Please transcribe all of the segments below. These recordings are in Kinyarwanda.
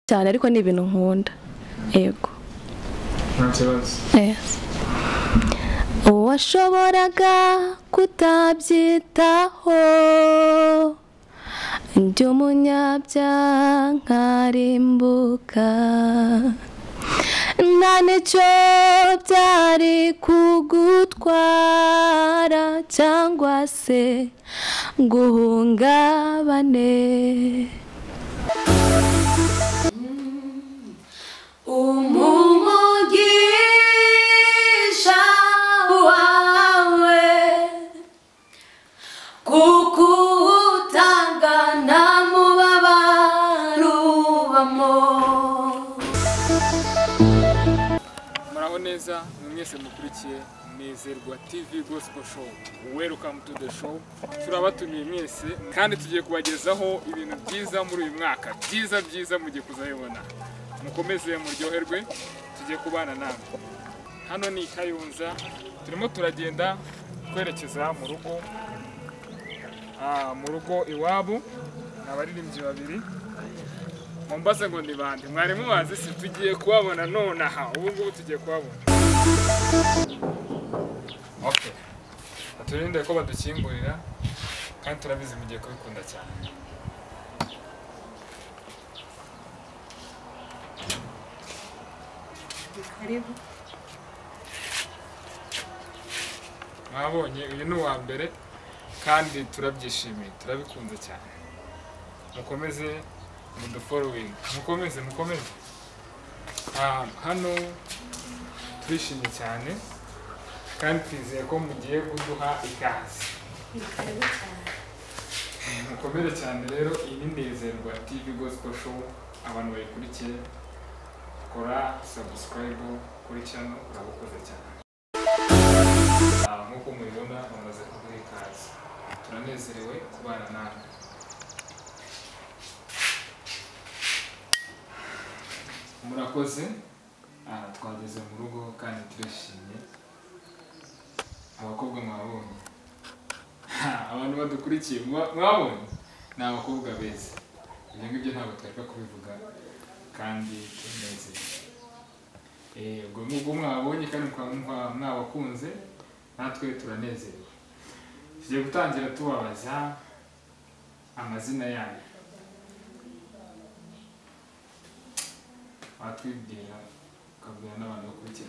Cyane, ariko ni ibintu nkunda. Yego. Nta kibazo. Yes. Uwashoboraga kutabyitaho, ndi umunyabyaha nkarimbuka, nta n'icyo byari kugutwara cyangwa se guhungabane. Umumugisha wawe kuko utanga nta mubabaro ubamo. Muraho neza mwese mukurikiye Nezerwa TV Gospel Show. Welcome to the show. Turabatumiye mwese kandi tugiye kubagezaho ibintu byiza muri uyu mwaka, byiza byiza mugiye kuzabibona. Mukomeze muryoherwe, tugiye kubana namwe. Hano ni Kayonza, turimo turagenda twerekeza mu rugo, mu rugo iwabo. Ni abaririmbyi babiri. Mumbaze ngo ni bande, mwari mubazi si tugiye kubabona nonaha, ubu ngubu tugiye kubabona. Okay, turinde ko badukingurira kandi turabizi mugiye kubikunda cyane. Karibu. Mwabonye uyu ni uwa mbere kandi turabyishimiye, turabikunze cyane. Mukomeze mudufollowing, mukomeze mukomeze. Hano turishimye cyane kandi twizeye ko mugiye kuduha ikaze. Karibu cyane. Mukomere cyane rero, iyi ni Nezerwa TV Gospel Show, abantu bayikurikiye kora subscribe kuri channel, urabukoze cyane. Nk'uko mubibona bamaze kuduha ikaze, turanezerewe kubana namwe. Murakoze, twageze mu rugo kandi turishimye. Abakobwa mwabonye, abantu badukurikiye mwabonye, ni abakobwa beza. Ibyo ngibyo ntabwo twareka kubivuga kandi tunezerewe. Ubwo ngubwo mwabonye kandi mukaba mwabakunze, natwe turanezerewe. Tugiye gutangira tubabaza amazina yanyu. Watwibwira ukabwira n'abantu bakurikiye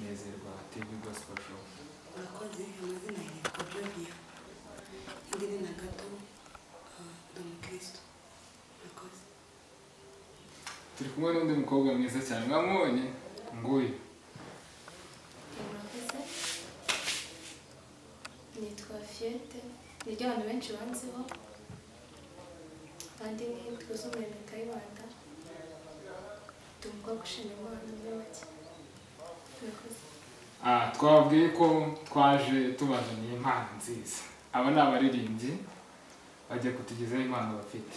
Nezerwa TV Gospel Show. Murakoze, amazina yitwa Jovia. Indi ni na gato, ndi umukristo. Murakoze. Turi kumwe n'undi mukobwa mwiza cyane, mwamubonye nguyu. Murakoze. Nitwa Fiete, niryo abantu benshi banziho. Andi ni Twuzumuremyi Kayibanda. Ndi umukobwa ushima Imana muri make. Murakoze. Twababwiye ko twaje tubazaniye impano nziza. Aba ni abaririmbyi bagiye kutugezaho impano bafite,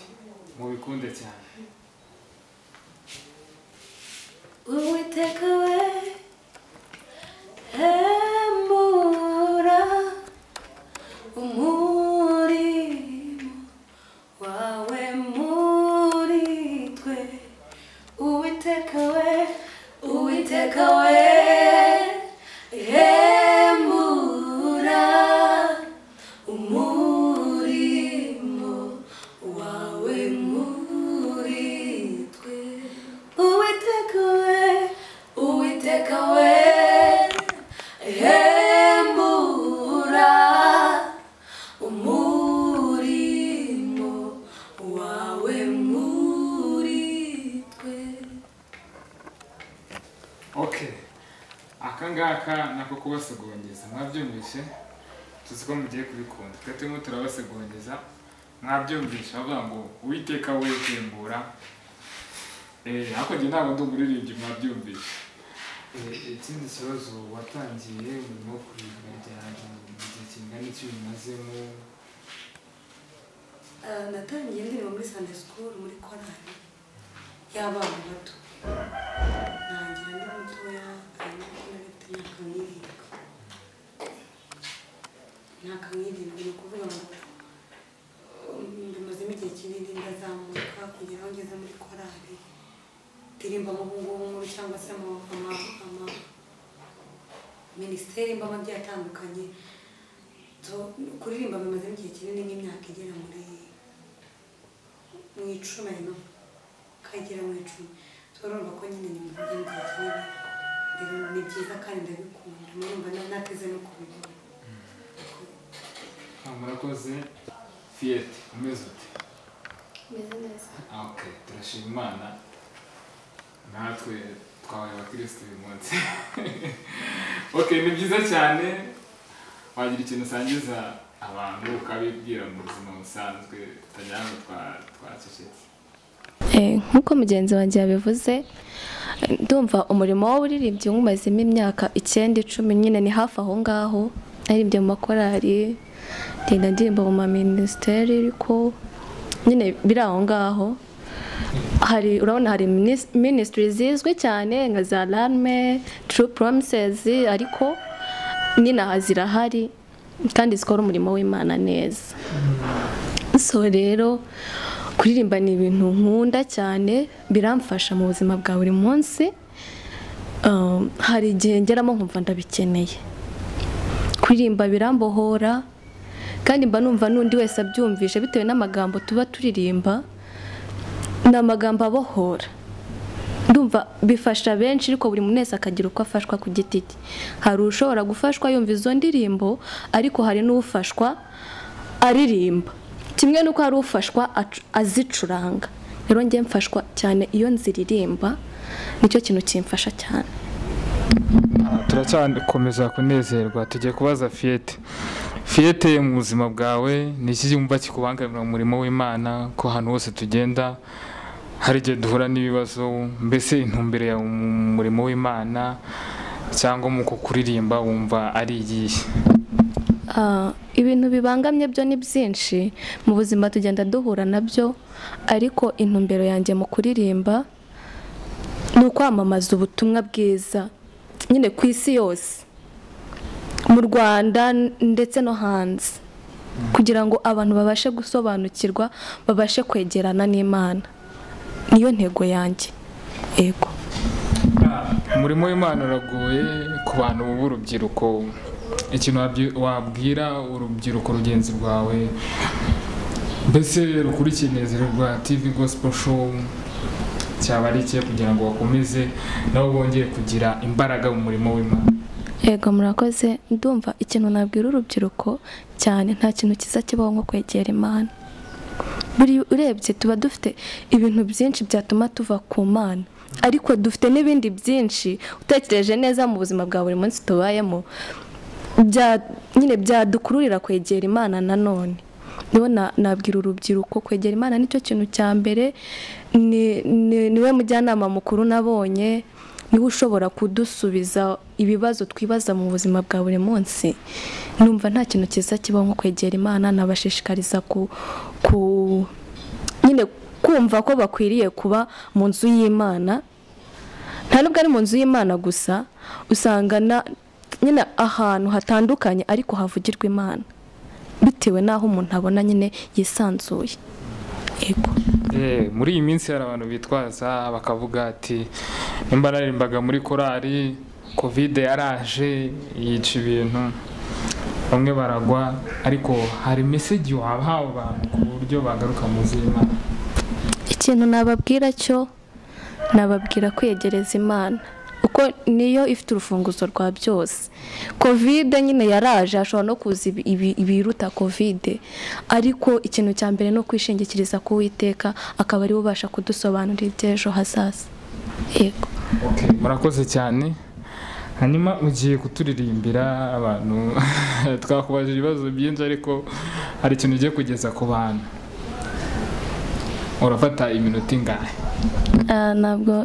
mubikunde cyane. Uwiteka we hembura umurimo wawe muri twe. Uwiteka we, Uwiteka we hembura umurimo wawe muri twe. Uwiteka we, Uwiteka we hembura umurimo wawe muri twe. Okay, aka ngaka nako kubasogongeza, mwabyumvishe, tuzi ko mugiye kubikunda. Twe turimo turabasogongeza, mwabyumvishe, bavuga ngo Uwiteka we hembura. Ariko njye ntabwo ndi umuririmbyi, mwabyumvishe. Ikindi kibazo, watangiye umurimo wo kuririmba ryari, mu gihe kingana iki ubimazemo? Natangiye ndirimba muri Sunday school, muri korali y'abana bato. Ntangira ndi mutoya, ariko nari mfite imyaka nk'irindwi. Imyaka nk'irindwi, ni ukuvuga ngo mbimazemo igihe kinini, ndazamuka kugera aho ngeze muri korali. Ndirimbamo ubu ngubu nkuru cyangwa se mu ama minisiteri mbamo agiye atandukanye. So, kuririmba bimaze igihe kinini, nk'imyaka igera muri mu 10 ino kagera mu 10. So urumva ko nyine ni ibintu by'igihe kinini. Rero ni byiza kandi ndabikunda, murumva nateze no kubibona. Murakoze. Fiyete, umeze ute? Meze neza. Okay, turashima Imana, natwe twabaye abakirisitu uyu munsi. Okay, ni byiza cyane. Wagira ikintu usangiza abantu ukabibwira mu buzima busanzwe utagira ngo twacecetse? Nk'uko mugenzi wanjye yabivuze, ndumva umurimo w'uburirimbyi nywumazemo imyaka 9, 10 nyine ni hafi aho ngaho. Naririmbye mu makorali, ngenda ndirimba mu maminisiteri, ariko nyine biri aho ngaho. Hari urabona hari ministry zizwi cyane nka za Alarme, True Promises, ariko n'inaha zirahari kandi zikora umurimo w'Imana neza. So rero kuririmba ni ibintu nkunda cyane, biramfasha mu buzima bwa buri munsi. Hari igihe ngeramo nkumva ndabikeneye. Kuririmba birambohora, kandi mba numva n'undi wese abyumvishe bitewe n'amagambo tuba turirimba, ni amagambo abohora. Ndumva bifasha benshi, ariko buri muntu wese akagira uko afashwa ku giti cye. Hari ushobora gufashwa yumva izo ndirimbo, ariko hari n'ufashwa aririmba, kimwe n'uko hari ufashwa azicuranga. Rero njye mfashwa cyane iyo nziririmba, nicyo kintu kimfasha cyane. Turacyakomeza kunezerwa. Tugiye kubaza Fiyete. Fiyete, mu buzima bwawe ni iki wumva kikubangamira mu murimo w'Imana, ko ahantu hose tugenda hari igihe duhura n'ibibazo, mbese intumbero yawe mu murimo w'Imana cyangwa mu kuririmba wumva ari iyihe? Ibintu bibangamye byo ni byinshi mu buzima tugenda duhura nabyo, ariko intumbero yanjye mu kuririmba ni ukwamamaza ubutumwa bwiza nyine ku isi yose, mu Rwanda ndetse no hanze, kugira ngo abantu babashe gusobanukirwa, babashe kwegerana n'Imana. Niyo ntego yanjye. Yego. Umurimo w'Imana uragoye ku bantu b'urubyiruko. Ikintu wabwira urubyiruko rugenzi rwawe, mbese rukurikiye Nezerwa TV Gospel Show, cyaba ari ikihe kugira ngo bakomeze nabo bongere kugira imbaraga mu murimo w'Imana? Yego, murakoze. Ndumva ikintu nabwira urubyiruko cyane, nta kintu cyiza kibaho nko kwegera Imana. Buri urebye tuba dufite ibintu byinshi byatuma tuva ku Mana, ariko dufite n'ibindi byinshi utekereje neza mu buzima bwa buri munsi tubayemo nyine byadukururira kwegera Imana. Nanone niho nabwira urubyiruko kwegera Imana nicyo kintu cya mbere. Niwe mujyanama mukuru nabonye, niwe ushobora kudusubiza ibibazo twibaza mu buzima bwa buri munsi. Numva nta kintu cyiza kibaho nko kwegera Imana. Nabashishikariza ku nyine kumva ko bakwiriye kuba mu nzu y'Imana. Nta nubwo ari mu nzu y'Imana gusa, usanga nyine ahantu hatandukanye ariko havugirwa Imana, bitewe n'aho umuntu abona nyine yisanzuye. Yego. Muri iyi minsi hari abantu bitwaza bakavuga ati nimba naririmbaga muri korali, Covid yaraje yica ibintu, bamwe baragwa, ariko hari message wabaha abantu ku buryo bagaruka mu nzu y'Imana? Ikintu nababwira cyo, nababwira kwiyegereza Imana, uko niyo ifite urufunguzo rwa byose. Covid nyine yaraje, hashobora no kuza ibiruta Covid, ariko ikintu cya mbere no kwishingikiriza ku Uwiteka, akaba ari we ubasha kudusobanurira iby'ejo hazaza. Yego. Okay, murakoze cyane. Hanyuma ugiye kuturirimbira abantu, twakubajije ibibazo byinshi ariko hari ikintu ugiye kugeza ku bantu. Urafata iminota ingahe?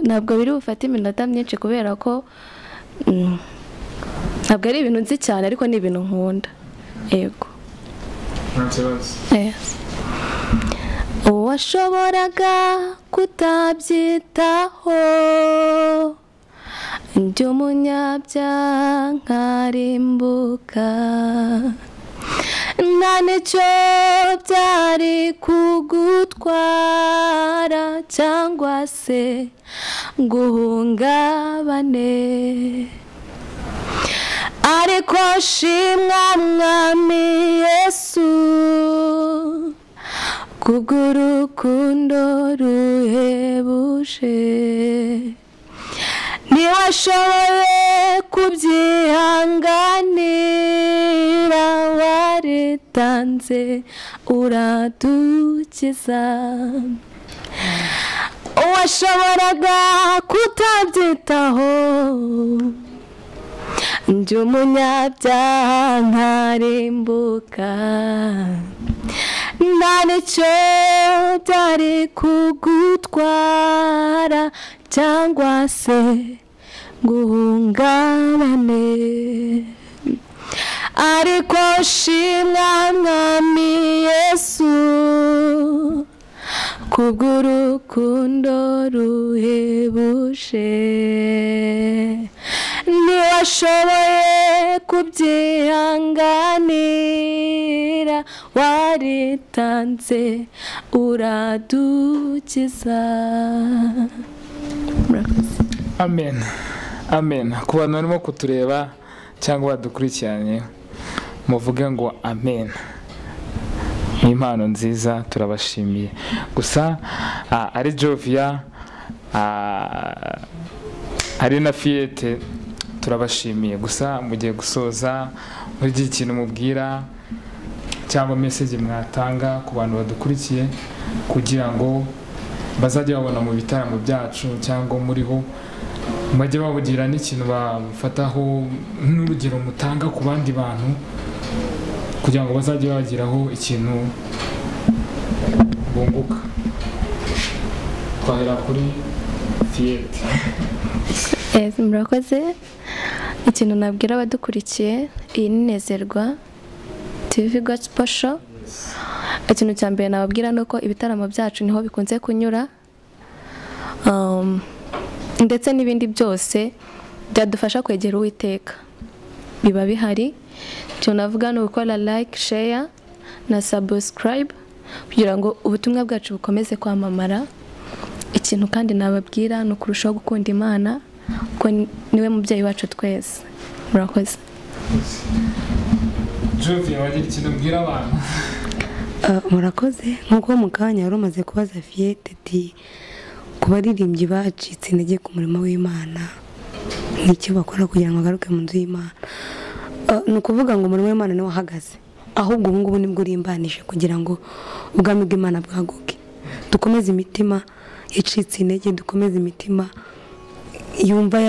Ntabwo biri bufate iminota myinshi kubera ko ntabwo ari ibintu nzi cyane, ariko ni ibintu nkunda. Yego. Nta kibazo. Uwashoboraga kutabyitaho, ndi umunyabyaha nkarimbuka, nta n'icyo byari kugutwara, cyangwa se Nguhungabane. Ariko shimwa Mwami Yesu, kubw'urukundo ruhebuje, ntiwashoboye kubyihanganira, waritanze uradukiza. Uwashoboraga kutabyitaho, njye umunyabyaha nkarimbuka, nta nicyo byari kugutwara cyangwa se nguhungabane. Ariko shimwa Mwami Yesu, kubw'urukundo ruhebuje, ntiwashoboye kubyihanganira, waritanze uradukiza. Amen, amen. Ku bantu barimo kutureba cyangwa badukurikiranye, muvuge ngo amen. Ni impano nziza, turabashimiye. Gusa ari Jovia, ari na Fiyete, turabashimiye. Gusa mugiye gusoza muri iki kintu mubwira cyangwa message mwatanga ku bantu badukurikiye, kugira ngo bazajye babona mu bitaramo byacu cyangwa muriho, bajye babugira n'ikintu bafataho n'urugero mutanga ku bandi bantu, kugira ngo bazajye bagiraho ikintu bunguka. Twahera kuri Fiyete. Murakoze. Ikintu nabwira abadukurikiye, iyi ni Nezerwa TV Gospel Show. Ikintu cya mbere nababwira ni uko ibitaramo byacu niho bikunze kunyura, ndetse n'ibindi byose byadufasha kwegera Uwiteka biba bihari. Icyo navuga ni ugukora like, share na subscribe kugira ngo ubutumwa bwacu bukomeze kwamamara. Ikintu kandi nababwira ni ukurushaho gukunda Imana, kuko niwe mubyeyi wacu twese. Murakoze. Jovia, wagira ikintu ubwira abantu? Murakoze. Nk'uko mu kanya wari umaze kubaza Fiyete ati ku baririmbyi bacitse intege ku murimo w'Imana n'icyo bakora kugira ngo bagaruke mu nzu y'Imana, ni ukuvuga ngo umurimo w'Imana niwo uhagaze, ahubwo ubu ngubu nibwo urimbanije kugira ngo ubwami bw'Imana bwaguke. Dukomeze imitima yacitse intege, dukomeze imitima yumva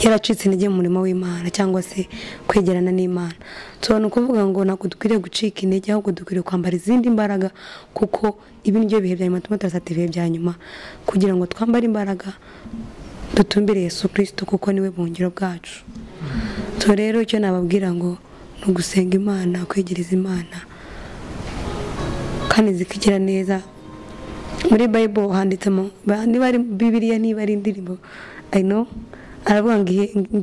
yaracitse intege mu murimo w'Imana cyangwa se kwegerana n'Imana. Tubona ukuvuga ngo ntabwo dukwiriye gucika intege, ahubwo dukwiriye kwambara izindi mbaraga, kuko ibi nibyo bihe bya nyuma, turimo turasata ibihe bya nyuma kugira ngo twambare imbaraga, dutumbire Yesu Kristo, kuko niwe buhungiro bwacu. So rero icyo nababwira ngo ni ugusenga Imana, kwegereza Imana kandi zikigira neza. Muri Bible handitsemo, niba ari Bibiliya niba ari indirimbo, I know, aravuga ngo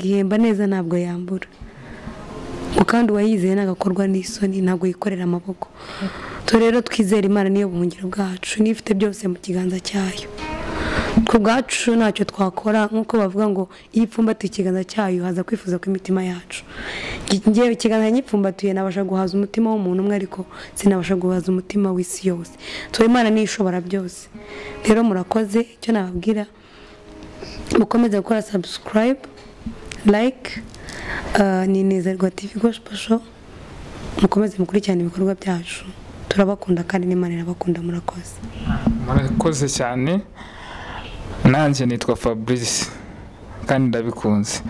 ihemba neza ntabwo yambura, ngo kandi uwayizeye nagakorwa n'isoni, ntabwo yikorera amaboko. So rero twizere Imana niyo buhungiro bwacu, niyo ifite byose mu kiganza cyayo. Ku bwacu ntacyo twakora, nk'uko bavuga ngo iyo ipfumbatuye ikiganza cyayo haza kwifuza kw'imitima yacu. Ngewe ikiganza nyipfumbatuye nabasha guhaza umutima w'umuntu umwe, ariko sinabasha guhaza umutima w'isi yose. So Imana niyo ishobora byose. Rero murakoze. Icyo nababwira, mukomeze gukora subscribe, like, ni Nezerwa TV Gospel Show. Mukomeze mukurikirane ibikorwa byacu, turabakunda kandi n'Imana irabakunda. Murakoze. Murakoze cyane. Nanjye nitwa Fabrice kandi ndabikunze.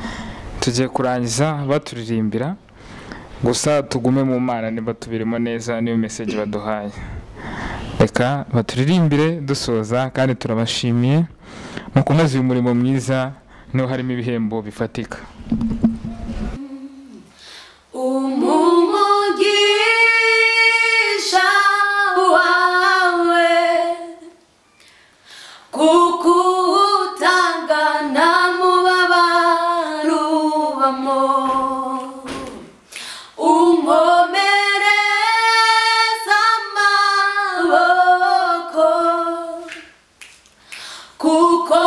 Tugiye kurangiza baturirimbira, gusa tugume mu Mana niba tubirimo neza, niyo message baduhaye. Reka baturirimbire dusoza, kandi turabashimiye. Mukomeze uyu murimo mwiza, niho harimo ibihembo bifatika. Umumugisha wawe kukutanga nta mubabaro ubamo, unkomereza amaboko kuko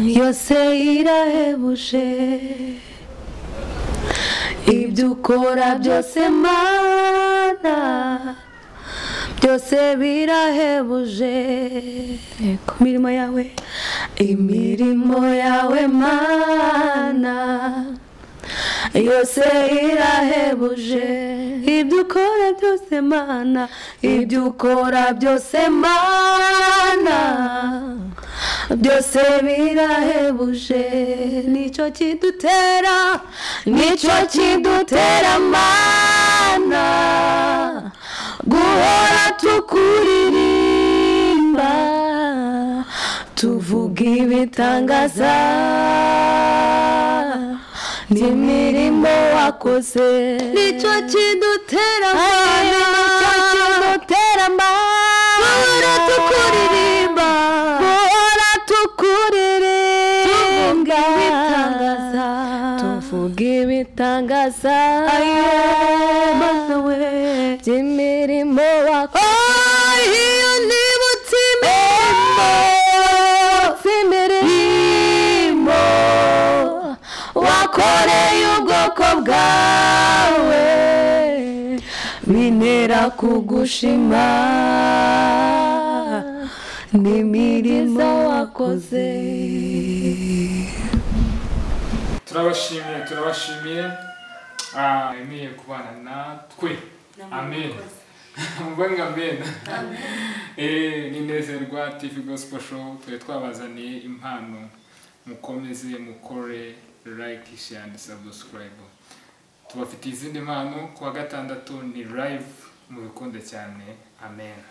yose irahebuje. Ibyo ukora byose Mana byose birahebuje. Imirimo yawe, imirimo yawe Mana yose irahebuje. Ibyo ukora byose Mana, ibyo ukora byose Mana byose birahebuje. Nicyo kidutera, nicyo kidutera Mana guhora tukuririmba, tuvuga ibitangaza n'imirimo wakoze. Nicyo kidutera Mana, nicyo kidutera Mana guhora tukuririmba, guhora tukuririmba, tuvuga ibitangaza Mana we by'imirimo wakoze. Iyo nibutse imirimo wakoreye ubwoko bwawe, bintera kugushima n'imirimo wakoze. Turabashimiye, turabashimiye emeye kubana natwe. Amen. Mvuga amen. Ni Nezerwa TV Gospel Show, twe twabazaniye impano. Mukomeze mukore like, share and subscribe. Tubafitiye izindi mpano kuwa gatandatu ni live, mubikunde cyane. Amen.